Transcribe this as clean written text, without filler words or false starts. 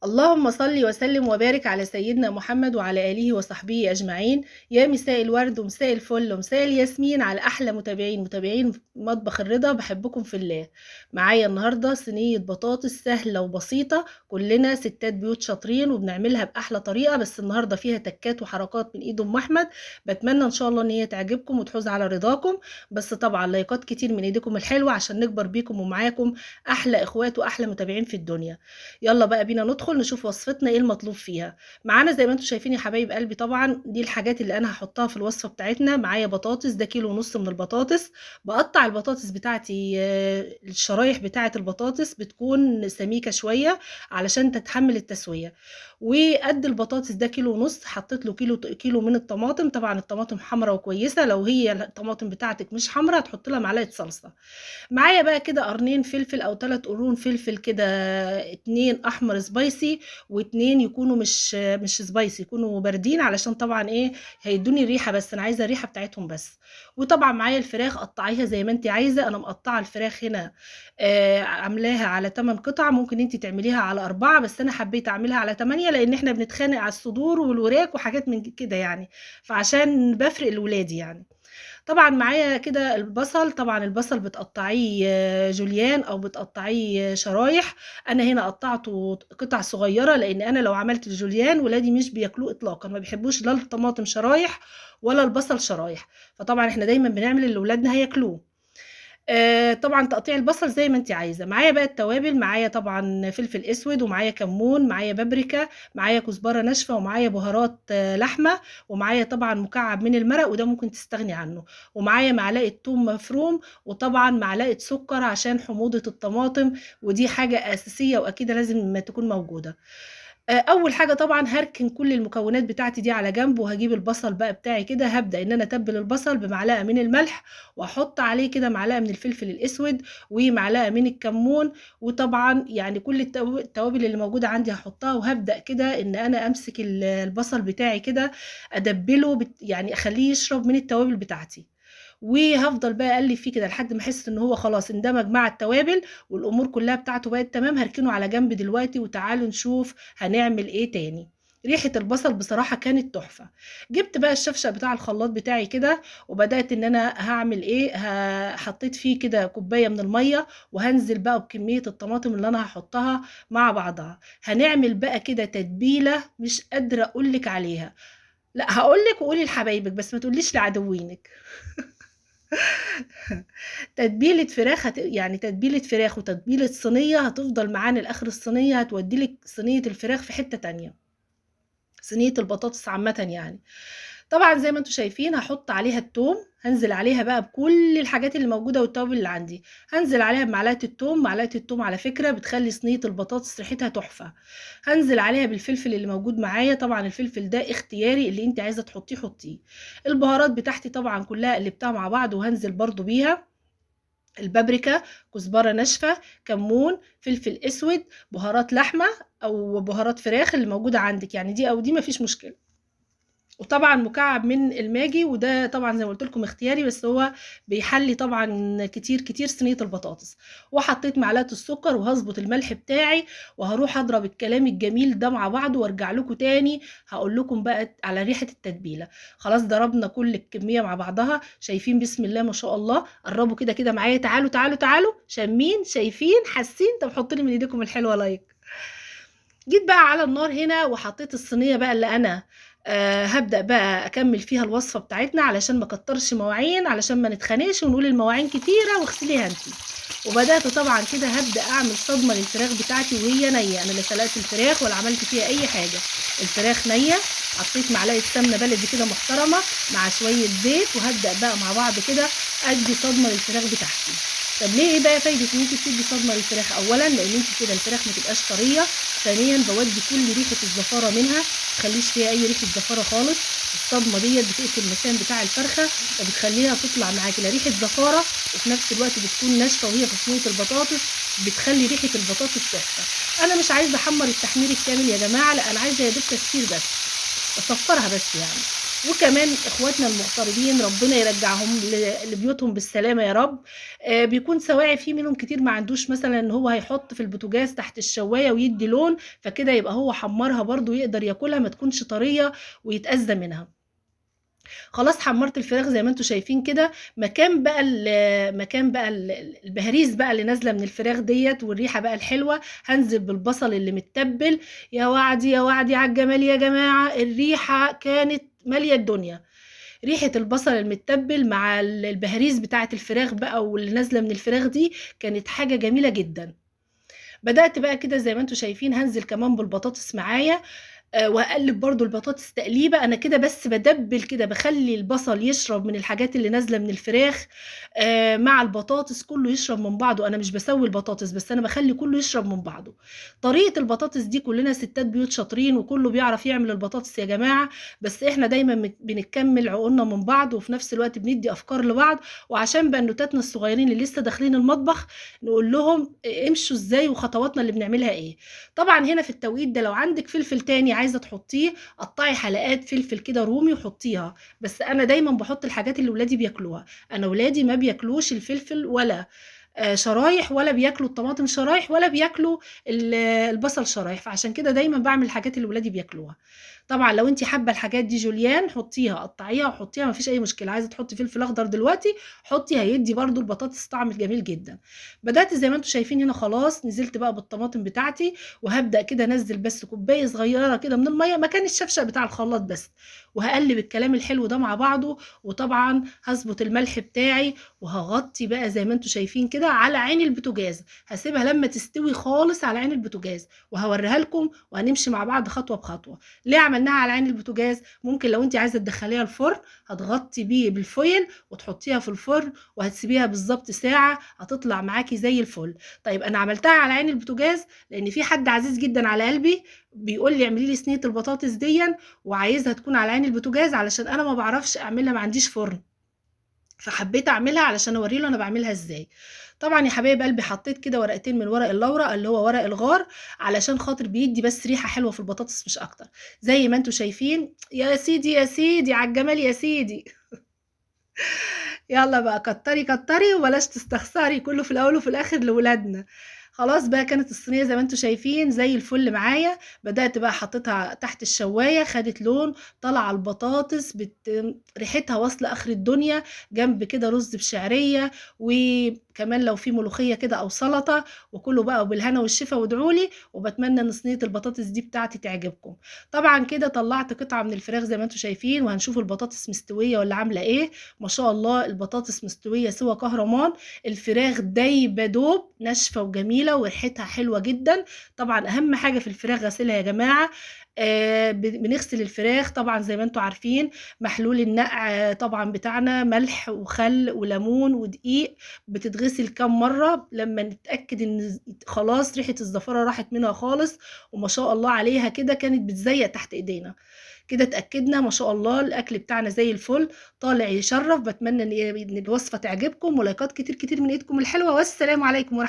اللهم صل وسلم وبارك على سيدنا محمد وعلى آله وصحبه أجمعين. يا مساء الورد ومساء الفل ومساء الياسمين على أحلى متابعين مطبخ الرضا، بحبكم في الله. معايا النهاردة صينية بطاطس سهلة وبسيطة، كلنا ستات بيوت شاطرين وبنعملها بأحلى طريقة، بس النهاردة فيها تكات وحركات من إيد أم أحمد. بتمنى إن شاء الله إن هي تعجبكم وتحوز على رضاكم، بس طبعا لايكات كتير من إيديكم الحلوة عشان نكبر بيكم ومعاكم أحلى إخوات وأحلى متابعين في الدنيا. يلا بقى بينا ندخل نشوف وصفتنا ايه المطلوب فيها. معانا زي ما انتم شايفين يا حبايب قلبي، طبعا دي الحاجات اللي انا هحطها في الوصفة بتاعتنا. معايا بطاطس، ده 1.5 كيلو من البطاطس. بقطع البطاطس بتاعتي، الشرايح بتاعه البطاطس بتكون سميكة شوية علشان تتحمل التسوية. وقد البطاطس ده 1.5 كيلو، حطيت له كيلو من الطماطم. طبعا الطماطم حمراء وكويسة، لو هي الطماطم بتاعتك مش حمراء هتحط لها معلقه صلصه. معايا بقى كده قرنين فلفل او 3 قرون فلفل كده، 2 احمر spicy و2 يكونوا مش spicy، يكونوا باردين علشان طبعا ايه هيدوني الريحة، بس انا عايزه الريحة بتاعتهم بس. وطبعا معايا الفراخ قطعيها زي ما انت عايزه. انا مقطعه الفراخ هنا، عاملاها على 8 قطع، ممكن انت تعمليها على 4، بس انا حبيت اعملها على 8 لان احنا بنتخانق على الصدور والوراك وحاجات من كده يعني، فعشان بفرق لولادي يعني. طبعا معايا كده البصل، طبعا البصل بتقطعيه جوليان او بتقطعيه شرايح. انا هنا قطعته قطع صغيرة لان انا لو عملت الجوليان ولادي مش بياكلوه اطلاقا، ما بيحبوش لا الطماطم شرايح ولا البصل شرايح، فطبعا احنا دايما بنعمل اللي ولادنا هياكلوه. طبعا تقطيع البصل زي ما انت عايزه. معايا بقى التوابل، معايا طبعا فلفل اسود، ومعايا كمون، معايا بابريكا، معايا كزبره ناشفة، ومعايا بهارات لحمه، ومعايا طبعا مكعب من المرق وده ممكن تستغني عنه، ومعايا معلقه ثوم مفروم، وطبعا معلقه سكر عشان حموضه الطماطم، ودي حاجة اساسية واكيد لازم تكون موجودة. اول حاجة طبعا هركن كل المكونات بتاعتي دي على جنب، وهجيب البصل بقى بتاعي كده. هبدا ان انا اتبل البصل بمعلقه من الملح، واحط عليه كده معلقه من الفلفل الاسود ومعلقة من الكمون، وطبعا يعني كل التوابل اللي موجودة عندي هحطها. وهبدا كده ان انا امسك البصل بتاعي كده ادبله، يعني اخليه يشرب من التوابل بتاعتي، وهفضل بقى اقلب فيه كده لحد ما احس ان هو خلاص اندمج مع التوابل والامور كلها بتاعته بقت تمام. هركنه على جنب دلوقتي وتعالوا نشوف هنعمل ايه تاني. ريحة البصل بصراحة كانت تحفة. جبت بقى الشفشق بتاع الخلاط بتاعي كده، وبدأت ان انا هعمل ايه، حطيت فيه كده كوباية من المية، وهنزل بقى بكمية الطماطم اللي انا هحطها مع بعضها. هنعمل بقى كده تتبيلة مش قادرة اقولك عليها، لا هقولك وقولي لحبايبك بس ما تقوليش لعدوينك. تتبيلة فراخ يعني تتبيلة فراخ وتتبيلة صينية هتفضل معانا لآخر الصينية، هتوديلك صينية الفراخ في حتة تانية، صينية البطاطس عامة يعني. طبعا زي ما انتم شايفين هحط عليها التوم، هنزل عليها بقى بكل الحاجات اللي موجودة والتوابل اللي عندي. هنزل عليها بمعلقة التوم، معلقة التوم على فكرة بتخلي صينية البطاطس ريحتها تحفة. هنزل عليها بالفلفل اللي موجود معايا، طبعا الفلفل ده اختياري، اللي انت عايزة تحطيه حطيه. البهارات بتاعتي طبعا كلها قلبتها مع بعض، وهنزل برضو بيها البابريكا، كزبرة ناشفة، كمون، فلفل اسود، بهارات لحمة او بهارات فراخ اللي موجودة عندك، يعني دي او دي مفيش مشكلة. وطبعا مكعب من الماجي، وده طبعا زي ما قلت لكم اختياري، بس هو بيحلي طبعا كتير كتير صينية البطاطس. وحطيت معلقه السكر، وهظبط الملح بتاعي، وهروح اضرب الكلام الجميل ده مع بعض وارجع لكم تاني هقول لكم بقى على ريحه التتبيله. خلاص ضربنا كل الكمية مع بعضها، شايفين بسم الله ما شاء الله. قربوا كده كده معايا، تعالوا تعالوا تعالوا، شامين شايفين حاسين؟ طب حطوا لي من ايديكم الحلوة لايك. جيت بقى على النار هنا وحطيت الصينية بقى اللي انا هبدأ بقى أكمل فيها الوصفة بتاعتنا، علشان ما كترش مواعين، علشان ما نتخانقش ونقول المواعين كتيرة واغسليها انتي. وبدأت طبعا كده هبدأ أعمل صدمة للفراخ بتاعتي وهي نية. أنا لا سلقت الفراخ ولا عملت فيها أي حاجة، الفراخ نية. حطيت معلقة سمنة بلدي كده محترمة مع شوية زيت، وهبدأ بقى مع بعض كده أدي صدمة للفراخ بتاعتي. طب ليه ايه بقى فايدة ان انت تدي صدمة للفراخ؟ اولا لان انت كده الفراخ ما تبقاش طرية، ثانيا بودي كل ريحة الزفارة منها، ما تخليش فيها اي ريحة زفارة خالص. الصدمة ديت بتقتل المسام بتاع الفرخة وبتخليها تطلع معاكي لا ريحة زفارة، وفي نفس الوقت بتكون ناشفة وهي في صينية البطاطس، بتخلي ريحة البطاطس تحفة. انا مش عايزة احمر التحمير الكامل يا جماعة، لا انا عايزة يا دوب تسفير بس، اصفرها بس يعني. وكمان اخواتنا المغتربين ربنا يرجعهم لبيوتهم بالسلامة يا رب. بيكون سواعي في منهم كتير ما عندوش مثلا ان هو هيحط في البوتاجاز تحت الشوايه ويدي لون، فكده يبقى هو حمرها برضو يقدر ياكلها، ما تكونش طرية ويتأذى منها. خلاص حمرت الفراخ زي ما انتم شايفين كده. مكان بقى البهاريز بقى اللي نازله من الفراخ ديت والريحه بقى الحلوة، هنزل بالبصل اللي متبل. يا وعدي يا وعدي على الجمال يا جماعة، الريحة كانت ماليه الدنيا. ريحه البصل المتبل مع البهاريز بتاعه الفراخ بقى واللي نازله من الفراخ دي كانت حاجة جميلة جدا. بدات بقى كده زي ما انتم شايفين هنزل كمان بالبطاطس معايا، وهقلب برضو البطاطس تقليبه. انا كده بس بدبل كده، بخلي البصل يشرب من الحاجات اللي نازله من الفراخ، مع البطاطس، كله يشرب من بعضه. انا مش بسوي البطاطس، بس انا بخلي كله يشرب من بعضه. طريقه البطاطس دي كلنا ستات بيوت شاطرين وكله بيعرف يعمل البطاطس يا جماعة، بس احنا دايما بنكمل عقولنا من بعض، وفي نفس الوقت بندي افكار لبعض، وعشان بنوتاتنا الصغيرين اللي لسه داخلين المطبخ نقول لهم امشوا ازاي وخطواتنا اللي بنعملها ايه. طبعا هنا في التوقيت ده لو عندك فلفل تاني عايزه تحطيه، قطعي حلقات فلفل كده رومي وحطيها، بس انا دايما بحط الحاجات اللي ولادي بياكلوها. انا ولادي ما بياكلوش الفلفل ولا شرايح، ولا بياكلوا الطماطم شرايح، ولا بياكلوا البصل شرايح، فعشان كده دايما بعمل الحاجات اللي ولادي بياكلوها. طبعا لو انت حابة الحاجات دي جوليان حطيها، قطعيها وحطيها، مفيش اي مشكلة. عايزه تحطي فلفل اخضر دلوقتي حطي، هيدي برضو البطاطس طعم جميل جدا. بدات زي ما انتم شايفين هنا خلاص نزلت بقى بالطماطم بتاعتي، وهبدا كده انزل بس كوباية صغيرة كده من المية مكان الشفشق بتاع الخلاط بس، وهقلب الكلام الحلو ده مع بعضه. وطبعا هظبط الملح بتاعي، وهغطي بقى زي ما انتم شايفين كده على عين البوتاجاز. هسيبها لما تستوي خالص على عين البوتاجاز وهوريها لكم، وهنمشي مع بعض خطوة بخطوة. ليه عملناها على عين البوتاجاز؟ ممكن لو انت عايزه تدخليها الفرن هتغطي بيه بال foil وتحطيها في الفرن، وهتسيبيها بالظبط ساعة، هتطلع معاكي زي الفل. طيب انا عملتها على عين البوتاجاز لان في حد عزيز جدا على قلبي بيقول لي اعملي لي صينية البطاطس دي، وعايزها تكون على عين البوتاجاز علشان انا ما بعرفش اعملها، ما عنديش فرن، فحبيت اعملها علشان اوري له انا بعملها ازاي. طبعا يا حبايب قلبي حطيت كده ورقتين من ورق اللورا اللي هو ورق الغار، علشان خاطر بيدي بس ريحه حلوة في البطاطس مش اكتر. زي ما انتم شايفين يا سيدي يا سيدي على الجمال يا سيدي. يلا بقى كتري كتري وبلاش تستخسري، كله في الاول وفي الاخر لولادنا. خلاص بقى كانت الصينية زي ما انتم شايفين زي الفل معايا. بدات بقى حطيتها تحت الشوايه، خدت لون، طلع البطاطس ريحتها واصله اخر الدنيا، جنب كده رز بشعريه، وكمان لو في ملوخية كده او سلطة، وكله بقى بالهنا والشفا. وادعولي، وبتمنى ان صينية البطاطس دي بتاعتي تعجبكم. طبعا كده طلعت قطعه من الفراخ زي ما انتم شايفين، وهنشوف البطاطس مستوية ولا عامله ايه. ما شاء الله البطاطس مستوية سوى كهرمان، الفراخ دايبه دوب، ناشفة وجميلة وريحتها حلوة جدا. طبعا اهم حاجة في الفراخ غسلها يا جماعة. بنغسل الفراخ طبعا زي ما انتم عارفين، محلول النقع طبعا بتاعنا ملح وخل وليمون ودقيق، بتتغسل كام مرة لما نتاكد ان خلاص ريحه الزفاره راحت منها خالص، وما شاء الله عليها كده كانت بتزيق تحت ايدينا كده. اتاكدنا ما شاء الله الاكل بتاعنا زي الفل طالع يشرف. بتمنى ان الوصفة تعجبكم، ولايكات كتير كتير من ايدكم الحلوة، والسلام عليكم ورحمة